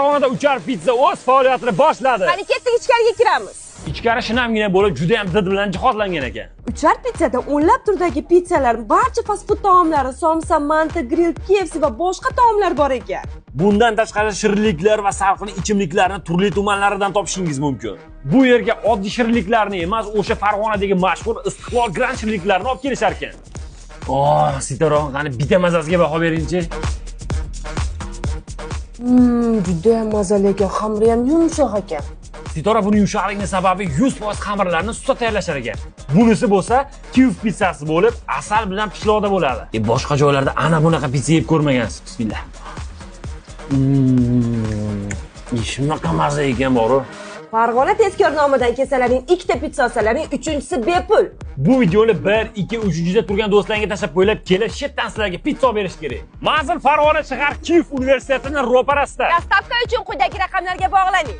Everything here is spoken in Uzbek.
Farg'onada Uchar Pizza o'z faoliyatini boshladi. Qani, ketdik, ichkariga kiramiz. Ichkari shinamgina bo'lib, juda ham did bilan jihozlangan ekan. Uchar Pizzada o'nlab turdagi pizzalar, barcha fast food taomlari, somsa, manti, grill, KFC va boshqa taomlar bor ekan. Bundan tashqari shirinliklar va salqin ichimliklarni turli tumanlaridan topishingiz mumkin. Bu yerga oddiy shirinliklarni emas, o'sha Farg'onadagi mashhur Istiqlol Grand shirinliklarini olib kelishar ekan. Oh, Sitoron, qani bitta mazasiga baho beringchi. Juda ham mazali ekan, xamiri ham yumshoq ekan. Sitora, buni yumshoqligini sababi 100% xamirlarni sutda tayyorlashar ekan. Bunisi bo'lsa Kiev pizzasi bo'lib, asal bilan pishloqda bo'ladi. Boshqa joylarda ana bunaqa pizza yeb ko'rmagansiz. Bismillah. Shunaqa maza ekan boru. Farg'ona tezkor nomidan kelsalaring, ikkita pitsa olsalaring, uchinchisi bepul. Bu videoni 1, 2, 3-da turgan do'stlaringga tashlab qo'yilib, kelib shetdan sizlarga pitsa berish kerak. Manzil: Farg'ona shahar, Kiev universitetining ro'parasida. Доставка uchun quyidagi raqamlarga bog'laning.